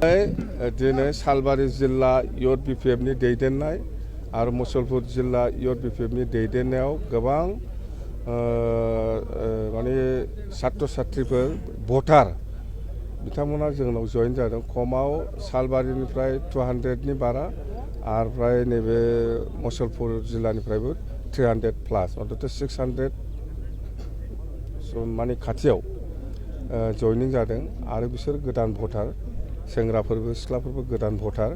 दिनै सालबारि जिल्ला इउथ बिपिएफनि दैदेननाय आरो मुसलपुर जिल्ला इउथ बिपिएफनि दैदेननायाव गोबां माने छात्र छात्रीफोर भटार बिथांमोना जोंनाव जइन जादों। खमाव सालबारिनिफ्राय 200नि बारा आरो फ्राय नैबे मुसलपुर जिल्लानिफ्रायबो 300+ अन्तत 600 माने खाथियाव जइनिं जादों आरो बिसोर गोदान भटार सेंग्राफोरबो सिख्लाफोरबो गोदान भटार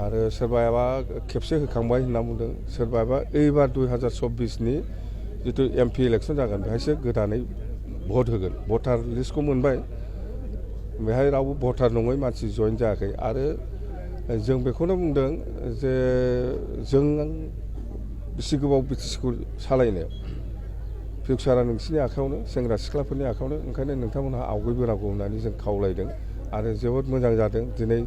आरो सोरबायाबा खेबसे होखांबाय होनना बुंदों, सोरबाबा एबार 2024नि जितु एमपि इलेक्सन जागोन बेहायसो गोदानै भट होगोन। भटार लिस्टखौ मोनबाय, बेहाय रावबो भटार नङै मानसि जइन जायाखै आरो जों बेखौनो बुंदों जे जों बेसे गोबाव बिटिसिखौ सालायनो फिउचारा नोंसिनि आखायावनो, सेंग्रा सिख्लाफोरनि आखायावनो, ओंखायनो नोंथांमोनहा आवगायबोनांगौ होननानै जों खावलायदों आरो जोबोद मोजां जादों। दिनै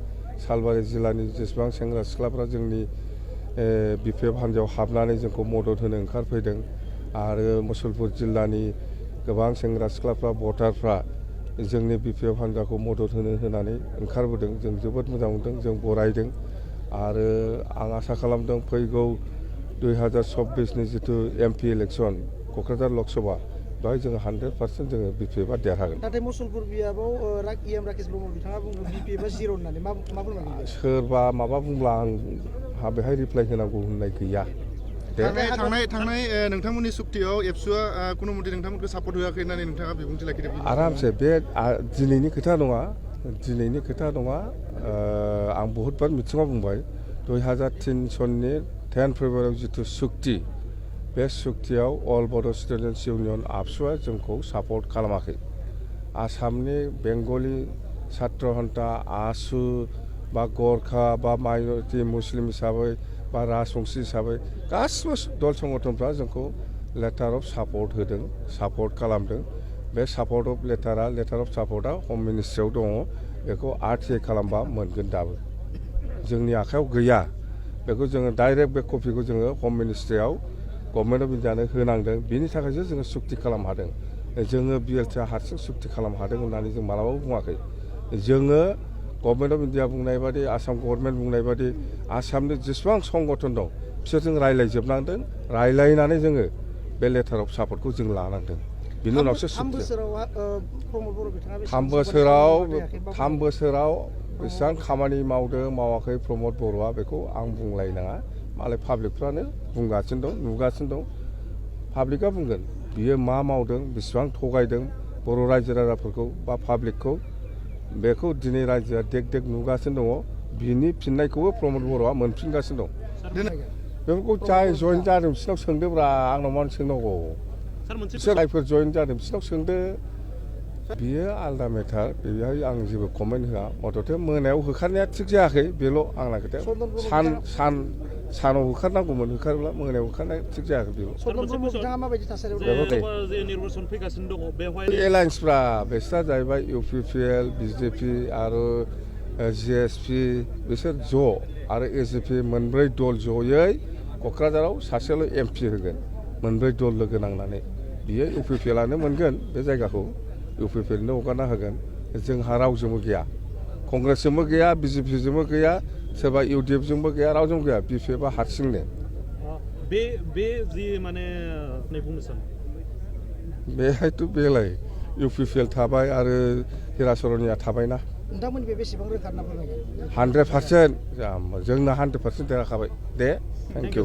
सालबारि जिल्लानि जेसेबां सेंग्रा सिख्लाफ्रा जोंनि बिपिएफ हान्जायाव हाबनानै जोंखौ मदद होनो ओंखारफैदों आरो मुसलपुर जिल्लानि गोबां सेंग्रा सिख्लाफ्रा भटारफ्रा जोंनि बिपिएफ हान्जाखौ मदद होनानै ओंखारबोदों। जों जोबोद मोजां मोनदों, जों बरायदों आरो आं आसा खालामदों फैगौ 2024नि जितु एमपि इलेक्सन क'क्राझार लकसभा बेवहाय जोङो 100% जोङो बिपिएफआ देरहागोन। नाथाय मुसलपुर बियाबाव राकेश ब्रह्म बिथाङा बुङो बिपिएफआ 0 होननानै मा फोरमायगोन? सोरबा माबा बुंब्ला आंहा बेहाय रिप्लाइ होनांगौ होननाय गैया। थांनाय नोंथांमोननि सुक्तियाव एबसुआ कुनु मते नोंथांमोनखौ सापर्ट होआखै होननानै नोंथाङा बिबुंथि लाखिदों। आरामसे बे दिनैनि खोथा नङा, आं बहुतबार मिथिङाव बुंबाय 2003 सननि 10 फेब्रुवारियाव जितु सुक्ति, बे सुक्तियाव अल बड' स्टुडेन्टस इउनियन आबसुआ जोंखौ सापर्ट खालामाखै। आसामनि बेंगलि छात्र हन्ता आसु बा गरखा बा माइनरिटि मुस्लिम हिसाबै बा राजबंसि हिसाबै गासिबो दल संगठनफ्रा जोंखौ लेटार अफ सापर्ट होदों, सापर्ट खालामदों। बे लेटार अफ सापर्टआ हम मिनिस्ट्रियाव दङ, बेखौ RTI खालामबा मोनगोन। दाबो जोंनि आखायाव गैया, बेखौ जोङो डाइरेक्ट बे कपिखौ जोङो हम मिनिस्ट्रियाव गभर्नमेन्ट अफ इन्डियानो होनांदों। बिनि थाखायसो जोङो सुक्ति खालामनो हादों। जोङो BLTआ हारसिं सुक्ति खालामनो हादों होननानै जों मालाबाबो बुङाखै। जोङो गभर्नमेन्ट अफ इन्डिया बुंनाय बादि, आसाम गभर्नमेन्ट बुंनाय बादि आसामनि जेसेबां संगठन दं बिसोरजों रायज्लायजोबनांदों, रायज्लायनानै जोङो बे लेटार अफ सापर्टखौ जों लानांदों। बिनि उनावसो 3 बोसोराव बेसेबां खामानि मावदों मावाखै प्रमद बर'आ बेखौ आं बुंलायनाङा। मालाय पाब्लिकफ्रानो बुंगासिनो दं, नुगासिनो दं। पाब्लिकआ बुंगोन बियो मा मावदों, बेसेबां थगायदों बर' रायजो राजाफोरखौ बा पाब्लिकखौ, बेखौ दिनै रायजोआ देख नुगासिनो दङ। बिनि फिननायखौबो प्रमद बर'आ मोनफिनगासिनो दं। बेफोरखौ जाय जइन जादों बिसोरनाव सोंदोब्रा, आंनाव मानो सोंनांगौ? बिसोर जायफोर जइन जादों बिसोरनाव सोंदो। बियो आलदा मेटार, बेहाय आं जेबो कमेन्ट होआ। मथथे मोनायाव होखारनाया थिग जायाखै, बेल' आंना खोथाया। सानाव होखारनांगौमोन, होखारब्ला मोनायाव होखारनाया थिग जायाखै, बेल'। एलायन्सफ्रा बिसोरा जाहैबाय UPPL, BJP आरो GSP, बिसोर ज' आरो AJP मोनब्रै दल जयै क'क्राझाराव सासेल' MP होगोन, मोनब्रै दल लोगो नांनानै। बियो UPPLआनो मोनगोन बे जायगाखौ, UPPLनो हगारना होगोन। जोंहा रावजोंबो गैया, कंग्रेसजोंबो गैया, BJPजोंबो गैया, सोरबा UDFजोंबो गैया, रावजोंबो गैया। बिपिएफआ हारसिंनो। बेहायथ' बेलाय UPPL थाबाय आरो हिराचरनिया थाबायना। नोंथांमोननि बे बेसेबां रोखा होनना फोरमायगोन? 100%। जोंना 100% देरहाखाबाय। दे, थेंक इउ।